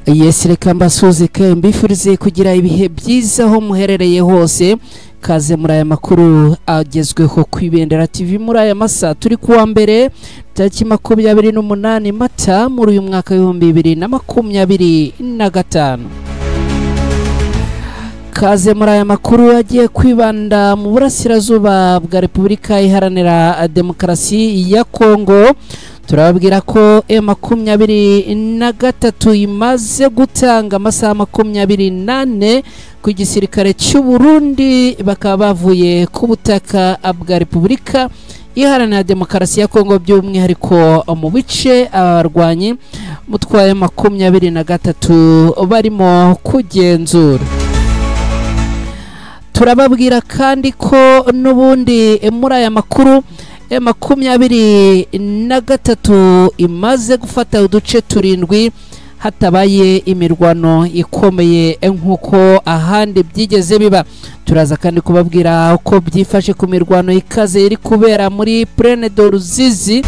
Yes, reka mbasuze ke mbifurize kugira ibihe byiza aho muherereye hose. Kaze muri aya makuru agezweho ku Ibendera TV muri aya masa turi kuwa mbere tariki 28 Mata muri uyu mwaka 2025. Kaze muri aya makuru agiye kwibanda mu burasirazuba bwa Repubulika Iharanira Demokarasi ya Kongo. Turababwira ko M23 imaze gutanga amasaha 24 ku gisirikare cy'u Burundi, bakaba bavuye ku butaka bwa Repubulika Iharanira Demokarasi ya Kongo, by'umwihariko mu bice abarwanyi mutwaye M23 barimo kugenzura. Turababwira kandi ko n'ubundi muri aya makuru M23 imaze gufata uduce turindwi hatabaye imirwano ikomeye nkuko ahandi byigeze biba. Turaza kandi kubabwira uko byifashe ku mirwano ikaze iri kubera muri Plaine de Ruzizi.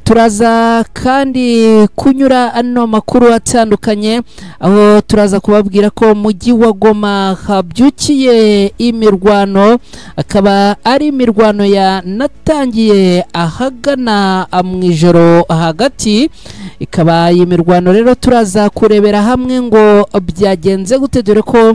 Turaza kandi kunyura ano makuru atandukanye, aho turaza kubabwira ko mujyi wa Goma habyukiye imirwano, akaba ari imirwano ya natangiye ahagana mu ijoro hagati. Ikaba imirwano rero turaza kurebera hamwe ngo byagenze gute, dore ko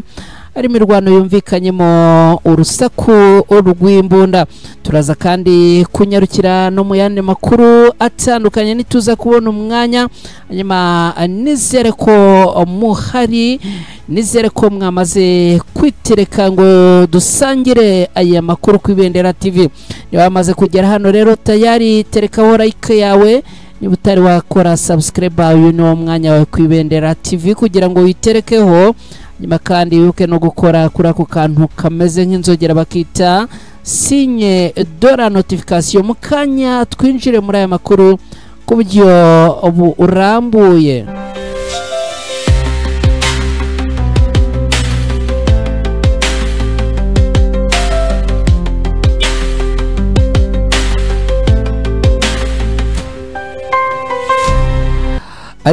ari imirwano yumvikanyemo urusaku rw'imbunda. Turaza kandi kunyarukira no mu yandi makuru atandukanye nituza kubona umwanya. Hanyuma nizere ko muhari, nizere ko mwamaze kwitereka ngo dusangire aya makuru ku Ibendera TV. Niba wamaze kugera hano rero tayari terekaho like yawe, niba utari wakora subscribe uyu ni wo mwanya wawe ku Ibendera TV kugira ngo witerekeho. Nyuma kandi wibuke no gukora kuri ako kantu kameze nk'inzogera bakita signe de la notification. Mu kanya twinjire muri aya makuru ku buryo urambuye.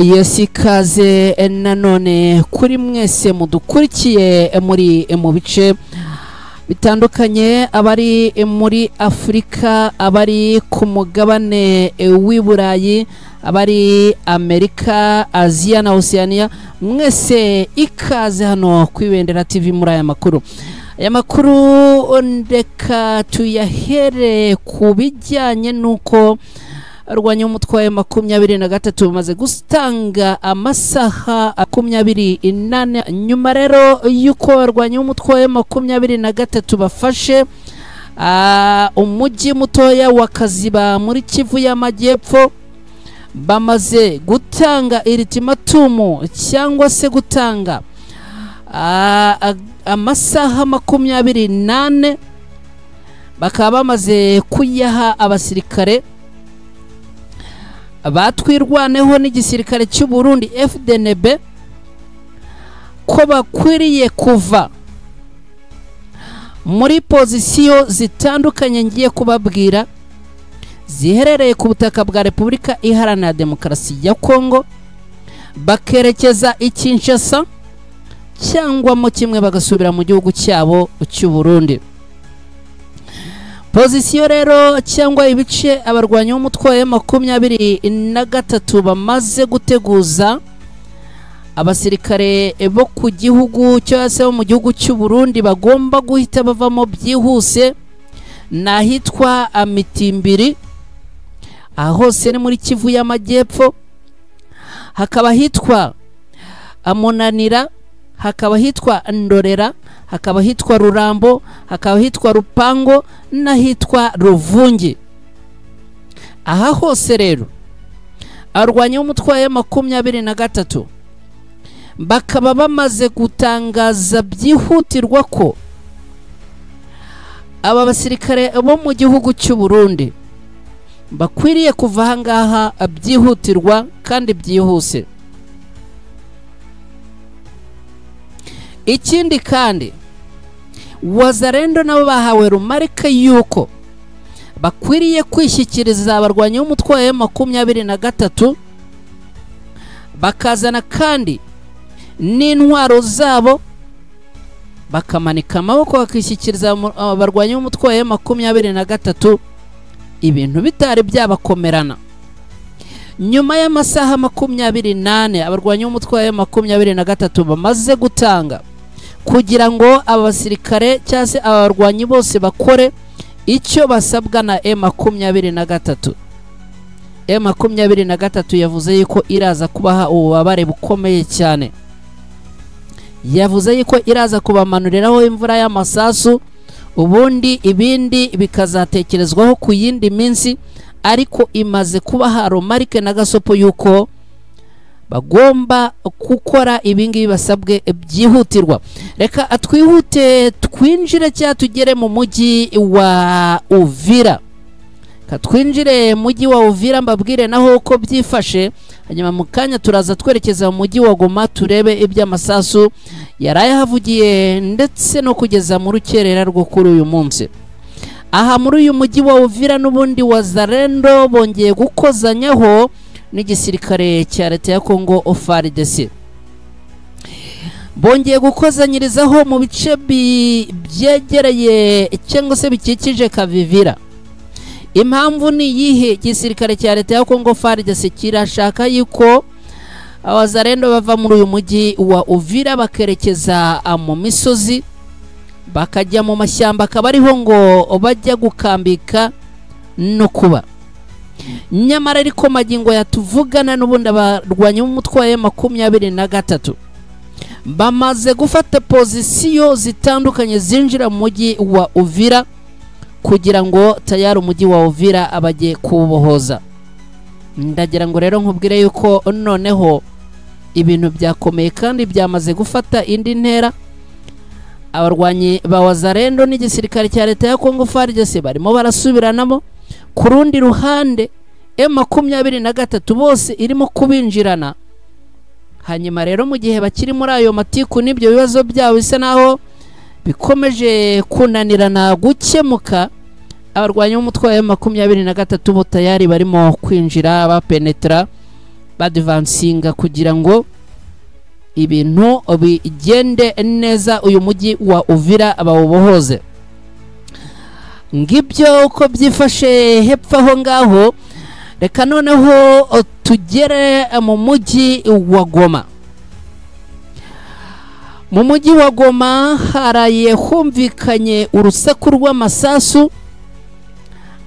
Yes, ikaze nanone kuri mwese mudukurikiye muri mu bice bitandukanye, abari muri Afrika, abari ku mugabane w'i Burayi, abari Amerika, Aziya na Oceania, mwese ikaze hano ku Ibendera TV muri aya makuru. Aya makuru ndeka tuyahere ku bijyanye nuko arwanya umutwe wa 23 bamaze gutanga amasaha 24 nyuma rero yuko arwanya umutwe wa 23 bafashe umujyi mutoya wa Kaziba muri Kivu y'Amajyepfo. Bamaze gutanga ultimatum cyangwa se gutanga amasaha 24, bakaba bamaze kuyaha abasirikare batwirwaneho n'igisirikare cy'u Burundi FDNB ko bakwiriye kuva muri pozisiyo zitandukanye ngiye kubabwira ziherereye ku butaka bwa Repubulika Iharanira Demokarasi ya Kongo, bakerekeza i Kinshasa cyangwa mo kimwe bagasubira mu gihugu cyabo cy'u Burundi. Pozisiyo rero cyangwa ibice abarwanyi b'umutwe wa 23 bamaze guteguza abasirikare bo ku gihugu cyose bo mu gihugu cy'u Burundi bagomba guhita bavamo byihuse nahitwa Amitimbiri, aho se ni muri Kivu y'Amajyepfo, hakaba hitwa Amunanira, hakaba hitwa Ndorera, hakaba hitwa Rurambo, hakaba hitwa Rupango n'ahitwa Ruvungi. Aha hose rero arwanya umutwe wa 23 bakaba bamaze gutangaza byihutirwa ko aba basirikare bo mu gihugu cy'u Burundi bakwiriye kuva aha ngaha byihutirwa kandi byihuse. Ikindi kandi Wazalendo nabo bahawe rumarika yuko bakwiriye kwishyikiriza abarwanyi b'umutwe wa 23 bakazana kandi n'intwaro zabo, bakamanika amaboko bakishyikiriza abarwanyi b'umutwe wa M23, ibintu bitari byabakomerana. Nyuma y'amasaha 24 abarwanyi b'umutwe wa M23 bamaze gutanga kugira ngo abasirikare cyangwa se abarwanyi bose bakore icyo basabwa na M23, M23 yavuze yuko iraza kubaha ububabare bukomeye cyane. Yavuze yuko iraza kubamanuriraho imvura y'amasasu, ubundi ibindi bikazatekerezwaho ku yindi minsi, ariko imaze kubaha romarike na gasopo yuko bagomba gukora ibingibi basabwe byihutirwa. Reka atwihute twinjire cyangwa tugere mu mujyi wa Uvira. Twinjire mujyi wa Uvira mbabwire naho uko byifashe, hanyuma mu kanya turaza twerekeza mu mujyi wa Goma turebe iby'amasasu yarayahavugiye ndetse no kugeza mu rukerera rwo kuri uyu munsi. Aha muri uyu mujyi wa Uvira n'ubundi wa Zarendo bongeye gukozanyaho n'igisirikare cya leta ya Kongo FARDC. Bongeye gukozanyirizaho mu bice byegereye cyangwa se bikikije Kavivira. Impamvu ni yihe? Igisirikare cya leta ya Kongo FARDC kirashaka yuko abazarendo bava muri uyu mujyi wa Uvira bakerekeza mu misozi, bakajya mu mashyamba, akaba ariho ngo bajya gukambika no kuba. Nyamara ariko magingo yatuvugana n'ubundi abarwanyi b'umutwe wa M23 bamaze gufata pozisiyo zitandukanye zinjira mu mujyi wa Uvira kugira ngo tayari umujyi wa Uvira abagiye kubohoza. Ndagira ngo rero nkubwire yuko noneho ibintu byakomeye kandi byamaze gufata indi ntera. Abarwanyi ba Wazalendo n'igisirikare cya leta ya Kongo FARDC barimo barasubiranamo. Ku rundi ruhande M23 bose irimo kubinjirana. Hanyuma rero mu gihe bakiri muri ayo matiku n'ibyo bibazo byabo bisa naho bikomeje kunanirana gukemuka, abarwanyi b'umutwe wa M23 bo tayari barimo kwinjira bapenetra badvansinga kugira ngo ibintu bigende neza, uyu mujyi wa Uvira bawubohoze. Ngibyo uko byifashe hepfo aho ngaho. Reka noneho tugere mu mujyi wa Goma. Mu mujyi wa Goma haraye humvikanye urusaku rw'amasasu,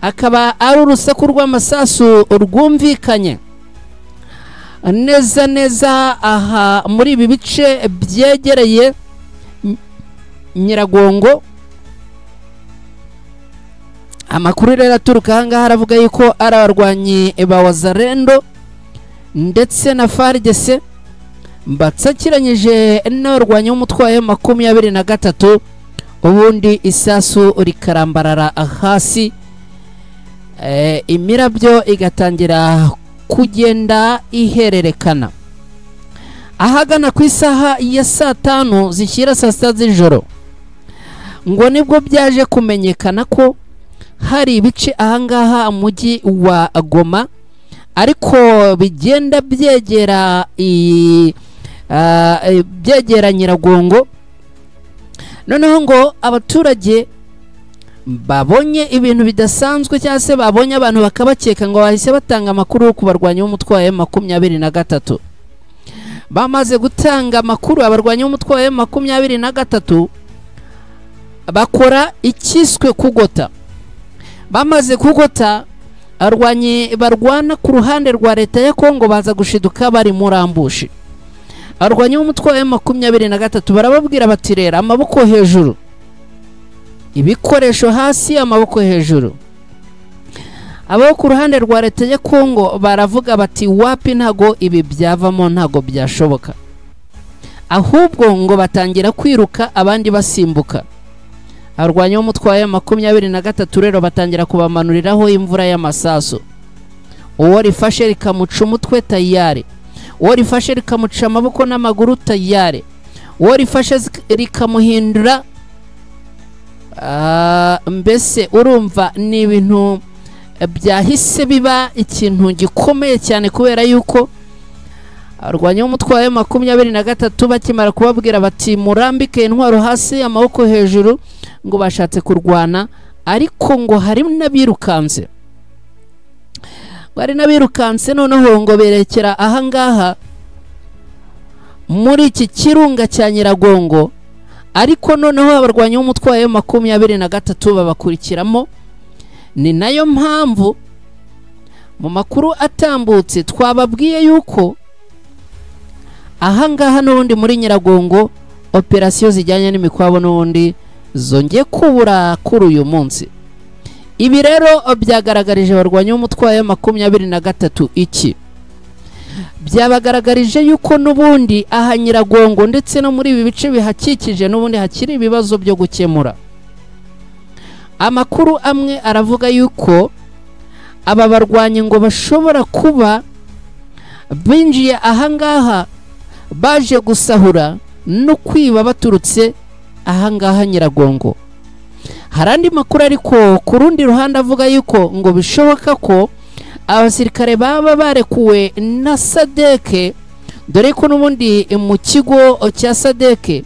akaba ari urusaku rw'amasasu rwumvikanye neza neza aha muri ibi bice byegereye Nyiragongo. Amakuru rero aturuka aha ngaha aravuga yuko ari abarwanyi ba Wazalendo ndetse na FARDC batsakiranyije n'abarwanyi b'umutwe wa M23, ubundi isasu rikarambarara hasi, imirabyo igatangira kugenda ihererekana. Ahagana ku isaha ya saa 5 zishyira saa 6 z'ijoro ngo nibwo byaje kumenyekana ko hari ibice ahangaha mujyi wa Goma ariko bigenda byegera byegera Nyiragongo. Noneho ngo abaturage babonye ibintu bidasanzwe cyangwa se babonye abantu bakabakeka ngo bahise batanga amakuru ku barwanyi b'umutwe wa M23. Bamaze gutanga amakuru, abarwanyi b'umutwe wa M23 bakora ikiswe kugota. Bamaze kugota, abarwanyi barwana ku ruhande rwa leta ya Kongo baza gushiduka bari muri ambushi. Abarwanyi b'umutwe wa M23 barababwira bati rera amaboko hejuru, ibikoresho hasi, amaboko hejuru. Abo ku ruhande rwa leta ya Kongo baravuga bati wapi, ntago ibi byavamo, ntago byashoboka. Ahubwo ngo batangira kwiruka abandi basimbuka. Abarwanyi b'umutwe wa M23 rero batangira kubamanuriraho imvura y'amasasu. Uwo rifashe rikamuca umutwe tayari, uwo rifashe rikamuca amaboko n'amaguru tayari, uwo rifashe rikamuhindura. Mbese urumva ni ibintu byahise biba ikintu gikomeye cyane, kubera yuko Abarwanyi b'umutwe wa M23 bakimara kubabwira bati murambike intwaro hasi amaboko hejuru, ngo bashatse kurwana, ariko ngo hari n'abirukanse, bari n'abirukanse noneho ngo berekera ahangaha muri iki kirunga cya Nyiragongo, ariko noneho abarwanyi b'umutwe wa M23 babakurikiramo. Ni nayo mpamvu mu makuru atambutse twababwiye yuko ahangaha n'ubundi muri Nyiragongo operasiyo zijyanye n'imikwabo n'ubundi zongeye kubura kuri uyu munsi. Ibi rero byagaragarije abarwanyi b'umutwe wa M23 iki byabagaragarije yuko n'ubundi aha Nyiragongo ndetse no muri ibi bice bihakikije n'ubundi hakiri ibibazo byo gukemura. Amakuru amwe aravuga yuko aba barwanyi ngo bashobora kuba binjiye ahangaha baje gusahura no kwiba baturutse ahangaha Nyiragongo. Hari andi makuru ariko ku rundi ruhande avuga yuko ngo bishoboka ko abasirikare baba barekuwe na Sadeke, dore ko n'ubundi mu kigo cya Sadeke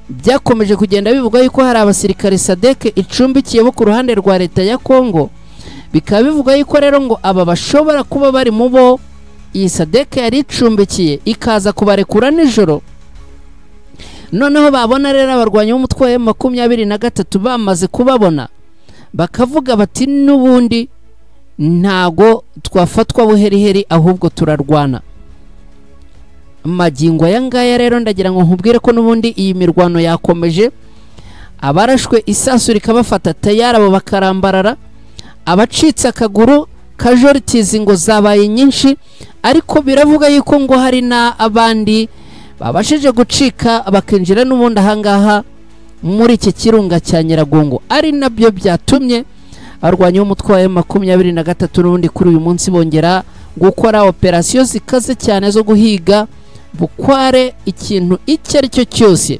byakomeje kugenda bivuga yuko hari abasirikare Sadeke icumbikiye bo ku ruhande rwa leta ya Kongo. Bikaba bivuga yuko rero ngo aba bashobora kuba bari mu bo iyi Sadeke yari icumbikiye ikaza kubarekura nijoro. Noneho babona rero abarwanyi b'umutwe wa M23 bamaze kubabona bakavuga bati n'ubundi ntago twafatwa buheriheri ahubwo turarwana. Magingo aya ngaya rero ndagira ngo nkubwire ko n'ubundi iyi mirwano yakomeje, abarashwe isasu rikabafata tayari abo bakarambarara, abacitse akaguru casualties ngo zabaye nyinshi, ariko biravuga yuko ngo hari na abandi babashije gucika bakinjira n'ubundi ahangaha muri iki kirunga cya Nyiragongo, ari nabyo byatumye abarwanyi b'umutwe wa M23 n'ubundi kuri uyu munsi bongera gukora operasiyo zikaze cyane zo guhiga bukware ikintu icyo ari cyo cyose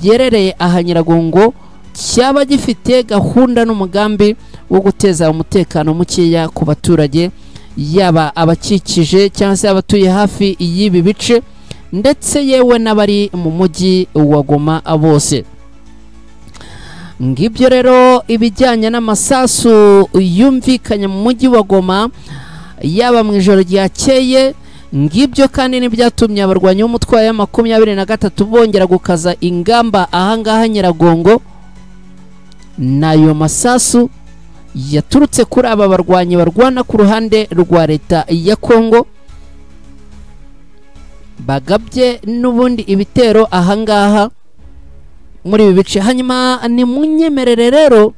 gerereye aha Nyiragongo cyaba gifite gahunda n'umugambi wo guteza umutekano mukeya ku baturage, yaba abakikije cyangwa se abatuye hafi y'ibi bice ndetse yewe n'abari mu mujyi wa Goma bose. Ngibyo rero ibijyanye n'amasasu yumvikanye mu mujyi wa Goma yaba mu ijoro ryakeye. Ngibyo kandi n'ibyatumye abarwanyi b'umutwe wa M23 bongera gukaza ingamba ahangaha Nyiragongo. Nayo masasu yaturutse kuri aba barwanyi barwana ku ruhande rwa leta ya Kongo bagabye n'ubundi ibitero ahangaha muri ibi bice. Hanyuma ni munyemerere rero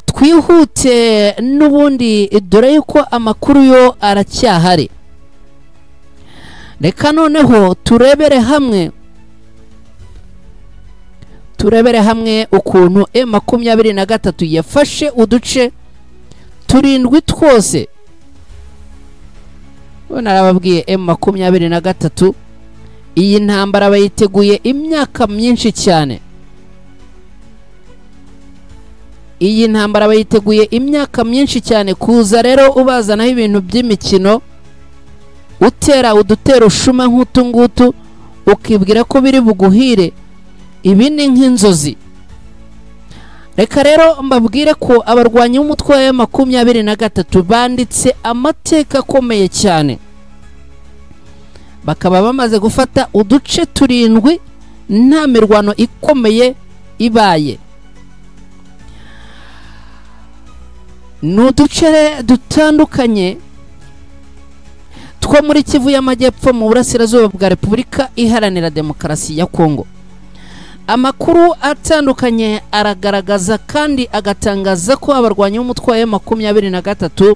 twihute n'ubundi dore yuko amakuru yo aracyahari. Reka noneho turebere hamwe ukuntu M23 yafashe uduce turindwi twose. Narababwiye M23 iyi ntambara bayiteguye imyaka myinshi cyane. Iyi ntambara bayiteguye imyaka myinshi cyane. Kuza rero ubazanaho ibintu by'imikino, utera udutero ushuma nk'utu ngutu ukibwira ko biri buguhire, ibi ni nk'inzozi. Reka rero mbabwire ko abarwanyi b'umutwe wa M23 banditse amateka akomeye cyane, bakaba bamaze gufata uduce turindwi nta mirwano ikomeye ibaye. Ni uduce dutandukanye two muri Kivu y'Amajyepfo mu burasirazuba bwa Repubulika Iharanira Demokarasi ya Kongo. Amakuru atandukanye aragaragaza kandi agatangaza ko abarwanyi b'umutwe wa M23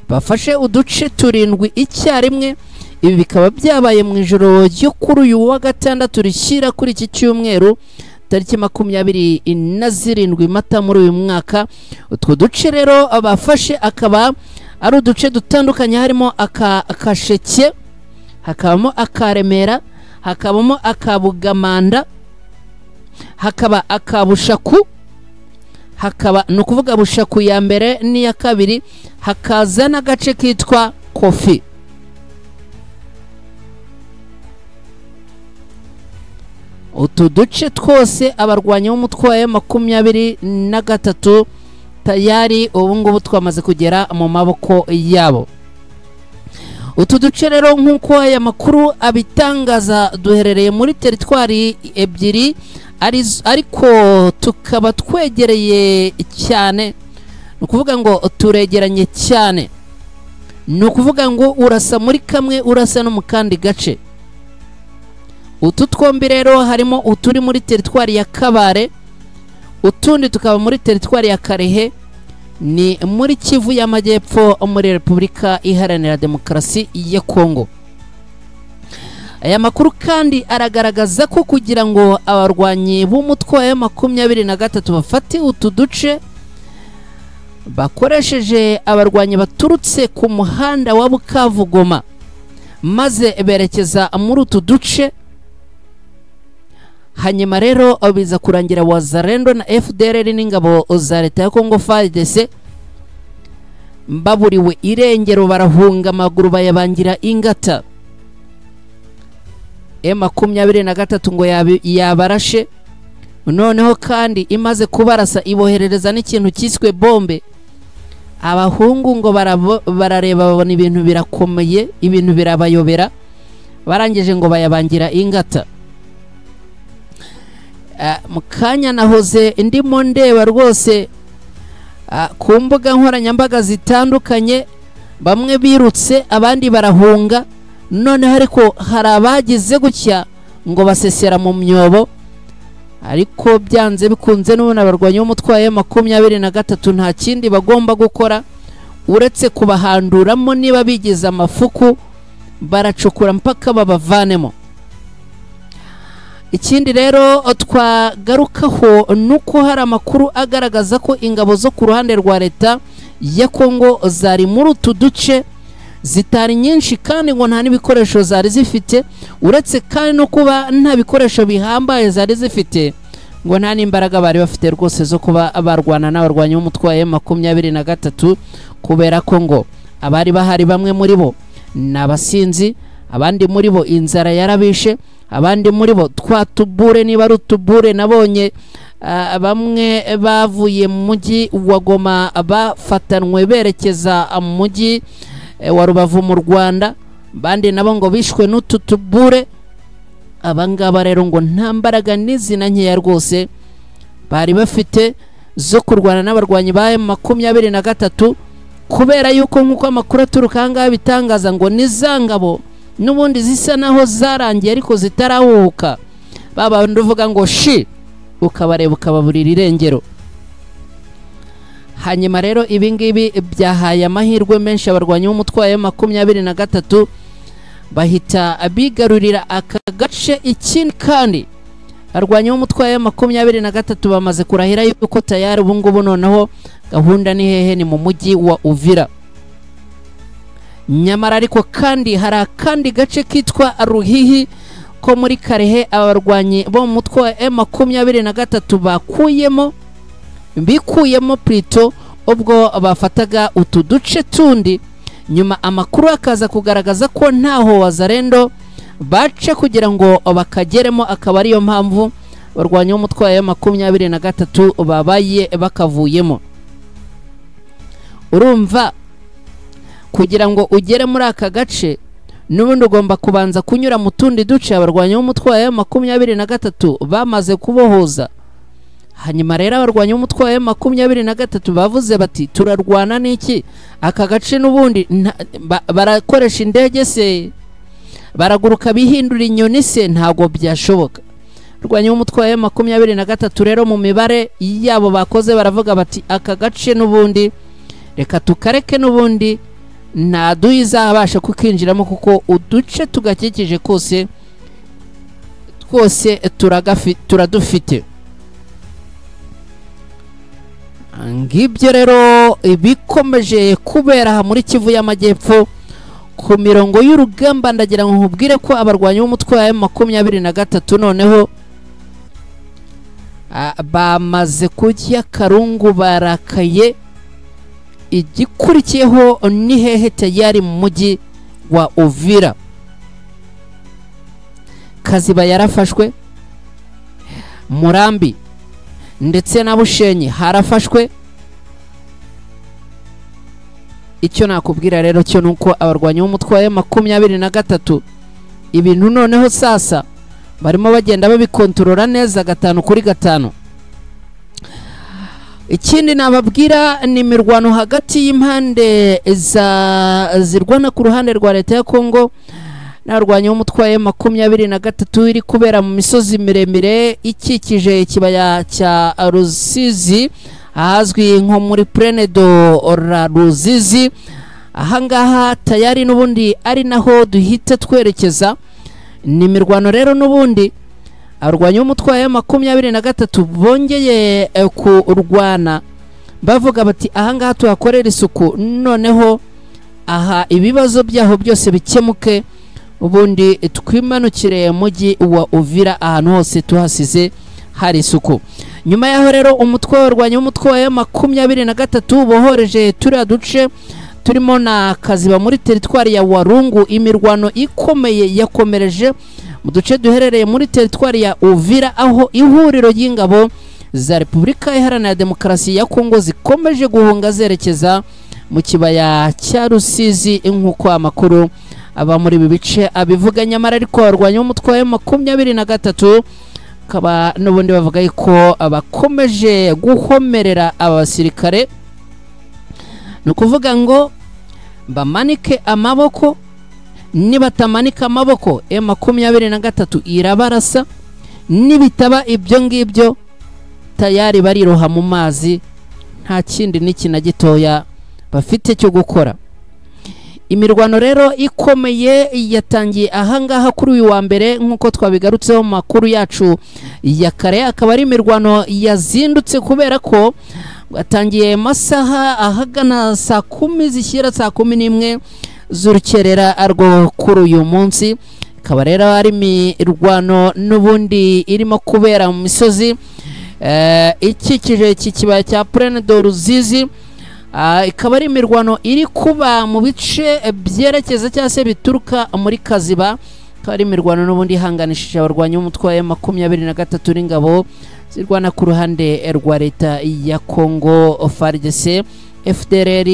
bafashe uduce turindwi icyarimwe. Ibi bikaba byabaye mu ijoro ryo kuri uyu wa gatandatu rishyira kuri iki cyumweru tariki 27 Mata muri uyu mwaka. Utwo duce rero abafashe akaba ari uduce dutandukanye, harimo akasheke, hakabamo akaremera, hakabamo akabugamanda, hakaba akabushaku, hakaba ni ukuvuga bushaku ya mbere n'iya kabiri, hakaza n'agace kitwa Kofi. Utu duce twose abarwanyi b'umutwe wa M23 tayari ubu ngubu twamaze kugera mu maboko yabo. Utu duce rero nk'uko aya makuru abitangaza duherereye muri teritwari ebyiri, ariko tukaba twegereye cyane, ni ukuvuga ngo turegeranye cyane, ni ukuvuga ngo urasa muri kamwe urasa no mu kandi gace. Utu twombi rero harimo uturi muri teritwari ya Kabare, utundi tukaba muri teritwari ya Karehe, ni muri Kivu y'Amajyepfo muri Repubulika Iharanira Demokarasi ya Kongo. Aya makuru kandi aragaragaza ko kugira ngo abarwanyi b'umutwe wa M23 bafate utu duce bakoresheje abarwanyi baturutse ku muhanda wa Bukavu Goma, maze berekeza muri utu duce. Hanyuma rero biza kurangira Wazalendo na FDLR n'ingabo za leta ya Kongo FARDC baburiwe irengero, barahunga amaguru bayabangira ingata. M23 ngo yabarashe, noneho kandi imaze kubarasa iboherereza n'ikintu cyiswe bombe. Abahungu ngo barareba babona ibintu birakomeye, ibintu birabayobera, barangije ngo bayabangira ingata. Mu kanya nahoze ndimo ndeba rwose ku mbuga nkoranyambaga zitandukanye, bamwe birutse abandi barahunga, noneho ariko hari abagize gutya ngo basesera mu myobo, ariko byanze bikunze n'ubu abarwanyi b'umutwe wa M23 nta kindi bagomba gukora uretse kubahanduramo. Niba bigize amafuku baracukura mpaka babavanemo. Ikindi rero twagarukaho nuko hari amakuru agaragaza ko ingabo zo ku ruhande rwa leta ya Kongo zari muri utu duce zitari nyinshi, kandi ngo nta n'ibikoresho zari zifite, uretse kandi no kuba nta bikoresho bihambaye zari zifite, ngo nta n'imbaraga bari bafite rwose zo kuba barwana n'abarwanyi b'umutwe wa M23, kubera ko ngo abari bahari bamwe muri bo ni abasinzi, abandi muri bo inzara yarabishe, abandi muri bo twatubure niba ari utubure. Nabonye bamwe bavuye mu mujyi wa Goma bafatanwe berekeza mu mujyi wa Rubavu mu Rwanda, bandi nabo ngo bishwe n'utu tubure. Abangaba rero ngo nta mbaraga n'izina nkeya rwose bari bafite zo kurwana n'abarwanyi ba M23, kubera yuko nk'uko amakuru aturuka aha ngaha bitangaza ngo nizangabo n'ubundi zisa naho zarangiye ariko zitarahuka, baba nduvuga ngo shi ukabareba ukababurira irengero. Hanyuma rero ibi ngibi byahaye amahirwe menshi abarwanyi b'umutwe wa M23 bahita bigarurira aka gace. Ikindi kandi abarwanyi b'umutwe wa M23 bamaze kurahira yuko tayari ubu ngubu noneho gahunda ni hehe, ni mu mujyi wa Uvira. Nyamara ariko kandi hari akandi gace kitwa Ruhihi ko muri Karehe abarwanyi bo mu mutwe wa M23 bakuyemo bikuyemo plito ubwo bafataga utu duce tundi. Nyuma amakuru akaza kugaragaza ko ntaho Wazalendo bace kugira ngo bakageremo, akaba ariyo mpamvu abarwanyi b'umutwe wa M23 babaye bakavuyemo. Urumva kugira ngo ugere muri aka gace n'ubundi ugomba kubanza kunyura mu tundi duce abarwanyi b'umutwe wa M23 bamaze kubohoza. Hanyuma rero abarwanyi b'umutwe wa M23 bavuze bati turarwana n'iki aka gace n'ubundi barakoresha indege se, baraguruka bihindura inyoni se, ntago byashoboka. Abarwanyi b'umutwe wa M23 rero mu mibare yabo bakoze baravuga bati aka gace n'ubundi reka tukareke, n'ubundi nta duyi izabasha kukinjiramo kuko uduce tugakikije kose twose turadufite. Ngibyo rero ibikomeje kubera muri Kivu y'Amajyepfo ku mirongo y'urugamba. Ndagira ngo nkubwire ko abarwanyi b'umutwe wa M23 noneho bamaze kujya karungu barakaye. Igikurikiyeho ni hehe? Tayari mu mujyi wa Uvira. Kaziba yarafashwe, Murambi ndetse na Bushenyi harafashwe. Icyo nakubwira rero cyo nuko abarwanyi b'umutwe wa M23 ibintu noneho sasa barimo bagenda babikontorora neza 5 kuri 5. Ikindi nababwira ni imirwano hagati y'impande za zirwana ku ruhande rwa leta ya Kongo n'abarwanyi b'umutwe wa M23 iri kubera mu misozi miremire ikikije ikibaya cya Rusizi ahazwi nko muri Plaine de la Ruzizi. Ahangaha tayari n'ubundi ari naho duhita twerekeza. Ni imirwano rero n'ubundi abarwanyi b'umutwe wa M23 bongeye kurwana bavuga bati ahangaha tuhakorera isuku, noneho aha ibibazo byaho byose bikemuke, ubundi twimanukire mujyi wa Uvira ahantu hose tuhasize hari isuku. Nyuma yaho rero umutwe w'abarwanyi b'umutwe wa M23 bohoreje turiya duce turimo na Kaziba muri teritwari ya Warungu. Imirwano ikomeye yakomereje mu duce duherereye muri teritwari ya Uvira, aho ihuriro ry'ingabo za Repubulika Iharanira Demokarasi ya Kongo zikomeje guhunga zerekeza mu kibaya cya Rusizi, nk'uko amakuru aba muri ibi bice abivuga. Nyamara ariko abarwanyi b'umutwe wa M23 kaba n'ubundi bavuga ko abakomeje guhomerera aba basirikare, ni ukuvuga ngo bamanike amaboko, nibatamanika amaboko M23 irabarasa, nibitaba ibyo ngibyo tayari bariroha mu mazi, nta kindi n'iki na gitoya bafite cyo gukora. Imirwano rero ikomeye yatangiye ahangaha kuri uyu wa mbere nk'uko twabigarutseho mu makuru yacu ya kare. Akaba ari imirwano yazindutse kubera ko yatangiye masaha ahagana saa 10 zishyira saa 11 z'urukerera arwo kuri uyu munsi. Ikaba rero ari imirwano n'ubundi irimo kubera mu misozi ikikije iki kibaya cya Plaine de Ruzizi. Ikaba ari imirwano iri kuba mu bice byerekeza cyangwa se bituruka muri Kaziba. Ikaba ari imirwano n'ubundi ihanganishije abarwanyi b'umutwe wa M23 n'ingabo zirwana ku ruhande rwa leta ya Kongo FARDC, FDLR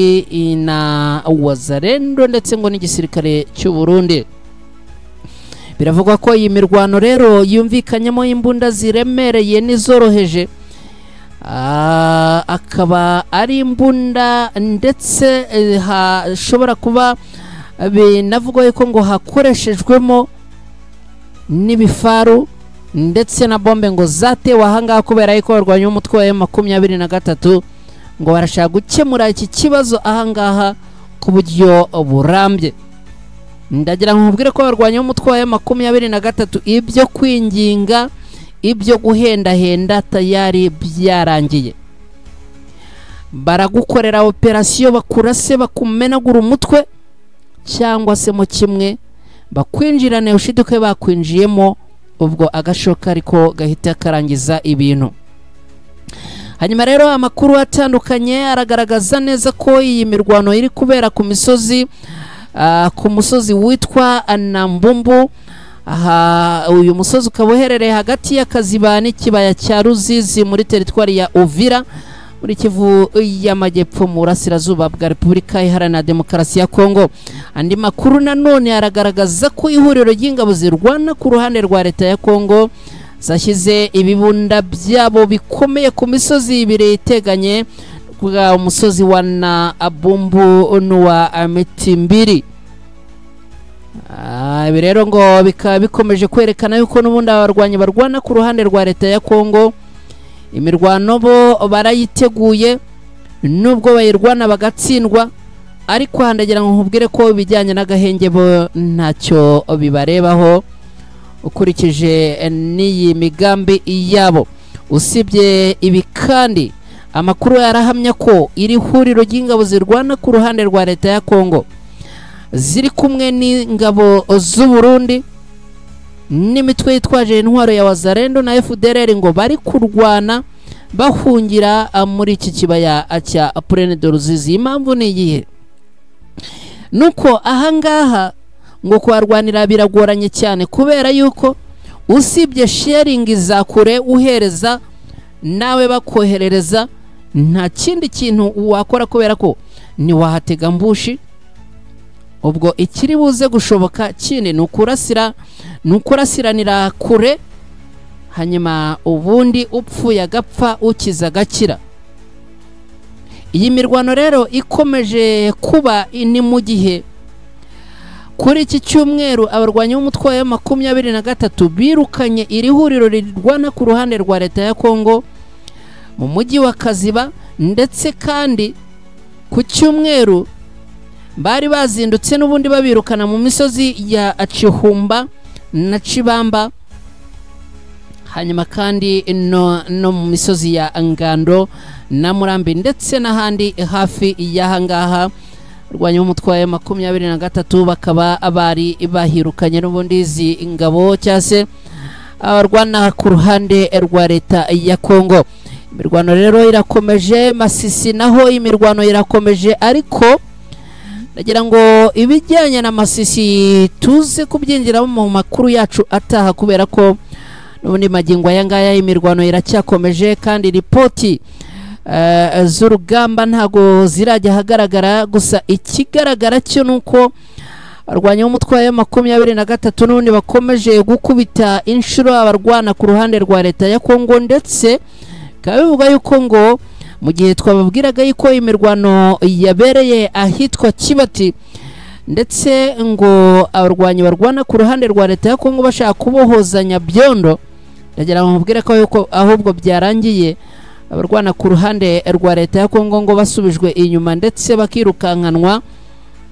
na Wazalendo ndetse ngo n'igisirikare cy'u Burundi. Biravugwa ko iyi mirwano rero yumvikanyemo imbunda ziremereye n'izoroheje, akaba ari imbunda ndetse hashobora kuba binavugwa ko ngo hakoreshejwemo n'ibifaru ndetse na bombe ngo zatewe ahangaha kubera yuko abarwanyi b'umutwe wa M23 ngo barashaka gukemura iki kibazo ahangaha ku buryo burambye. Ndagira nkubwire ko abarwanyi b'umutwe wa M23 ibyo kwinginga, ibyo guhendahenda tayari byarangiye. Baragukorera operasiyo bakurase bakumenagura umutwe, cyangwa se mu kimwe bakwinjirane ushiduke bakwinjiyemo, ubwo agashoka ariko gahita karangiza ibintu. Hanyuma rero amakuru atandukanye aragaragaza neza ko iyi mirwano iri kubera ku misozi, ku musozi witwa Nambumbu. Aha uyu musozi ukaba uherereye hagati ya Kaziba n'ikibaya cya Ruzizi muri teritwari ya Uvira muri Kivu y'Amajyepfo mu burasirazuba bwa Repubulika Iharanira Demokarasi ya Kongo. Andi makuru nanone aragaragaza ko ihuriro ry'ingabo zirwana ku ruhande rwa leta ya Kongo zashyize ibibunda byabo bikomeye ku misozi ibiri iteganye, kuvuga umusozi wa Nabumbu n'uwa Mitimbiri. Ibi rero ngo bikaba bikomeje kwerekana yuko n'ubundi abarwanyi barwana ku ruhande rwa leta ya Kongo imirwano bo barayiteguye, nubwo bayirwana bagatsindwa, ariko handagira ngo nkubwire ko ibijyanye n'agahenge bo ntacyo bibarebaho ukurikije n'iyi migambi yabo. Usibye ibi kandi amakuru yarahamya ko iri huriro ry'ingabo zirwana ku ruhande rwa leta ya Kongo ziri kumwe n'ingabo z'u Burundi n'imitwe yitwaje intwaro ya Wazalendo na FDLR ngo bari kurwana bahungira muri iki kibaya cya Plaine de Ruzizi. Impamvu ni iyihe? Nuko ahangaha ngo kuharwanira biragoranye cyane kubera yuko Usibye sharing za kure uhereza nawe bakoherereza, nta kindi kintu wakora kubera ko ni wahatega mbushi. Ubwo ikiri buze gushoboka kindi ni ukurasiranira kure, hanyuma ubundi upfuye agapfa ukiza agakira. Iyi mirwano rero ikomeje kuba ni mu gihe kuri iki cyumweru abarwanyi b'umutwe wa 23 birukanye iri huriro rirwana ku ruhande rwa leta ya Kongo mu mujyi wa Kaziba, ndetse kandi ku cyumweru bari bazindutse n'ubundi babirukana mu misozi ya Chihumba na Chibamba, hanyuma kandi no mu misozi ya Ngando na Murambi ndetse n'ahandi hafi y'ahangaha. Rwanya umutwe wa 23 bakaba abari bahirukanye n'ubundi izi ingabo cyase abarwana ku ruhande rwa leta ya Kongo. Imirwano rero irakomeje Masisi, naho imirwano irakomeje, ariko ndagira ngo ibijyanye na Masisi tuze kubyinjiramo mu makuru yacu ataha, kubera ko n'ubundi magingo aya ngaya imirwano iracyakomeje kandi ripoti z'urugamba ntago zirajya ahagaragara. Gusa ikigaragara cyo nuko arwanya umutwe wa 23 n'ubundi bakomeje gukubita inshuro abarwana ku ruhande rwa leta ya Kongo, ndetse kabivuga yuko ngo mu gihe twababwiraga yuko imirwano yabereye ahitwa Kibati, ndetse ngo abarwanyi barwana ku ruhande rwa leta ya Kongo bashaka kubohozanya Byondo, ndagira ngo mubwire ko yuko ahubwo byarangiye abarwana ku ruhande rwa leta ya Kongo ngo basubijwe inyuma ndetse bakirukankanwa.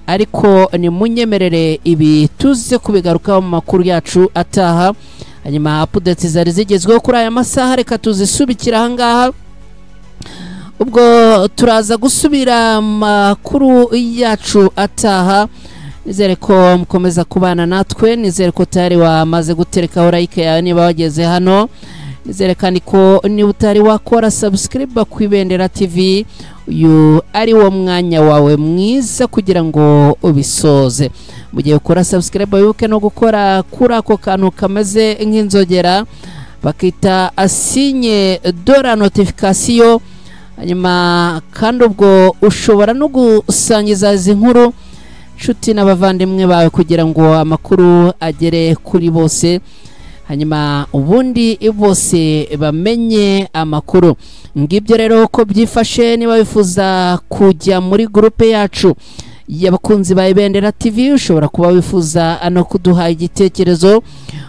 Ariko ni munyemerere ibi tuze kubigaruka mu makuru yacu ataha. Hanyuma updates zari zigezweho kuri aya masaha reka tuzisubikira ahangaha, ubwo turaza gusubira makuru yacu ataha. Nizere ko mukomeza kubana natwe, nizere ko tayari wamaze guterekaho like yawe niba wageze hano, nizere kandi ko niba utari wakora subscribe ku Ibendera TV uyu ari wo mwanya wawe mwiza kugira ngo ubisoze. Mu gihe ukora subscribe wibuke no gukora kuri ako kantu kameze nk'inzogera bakita asinye dora notification, hanyuma kandi ubwo ushobora no gusangiza izi nkuru nshuti n'abavandimwe bawe kugira ngo amakuru agere kuri bose, hanyuma ubundi bose bamenye amakuru. Ngibyo rero ko byifashe. Niba wifuza kujya muri groupe yacu y'abakunzi ba Ibendera TV, ushobora kuba wifuza no kuduha igitekerezo,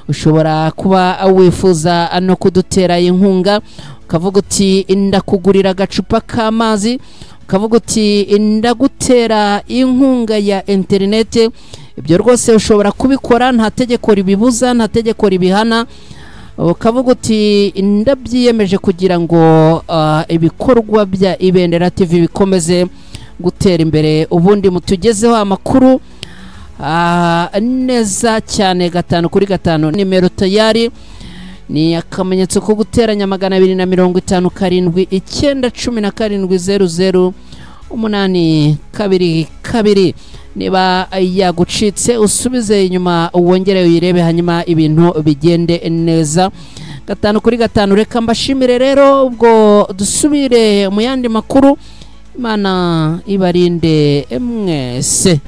ushobora kuba wifuza no kudutera inkunga, ukavuga uti ndakugurira agacupa k'amazi, ukavuga uti ndagutera inkunga ya interinete. Ibyo rwose ushobora kubikora, nta tegeko ribibuza, nta tegeko ribihana. Ukavuga uti ndabyiyemeje kugira ngo ibikorwa bya Ibendera TV bikomeze gutera imbere, ubundi mutugezeho amakuru neza cyane 5 kuri 5. Nimero tayari ni akamenyetso ko guteranya 257 9 17 00 8 2 2. Niba yagucitse usubize inyuma wongere uyirebe, hanyuma ibintu bigende neza 5 kuri 5. Reka mbashimire rero, ubwo dusubire mu yandi makuru. Imana ibarinde mwese.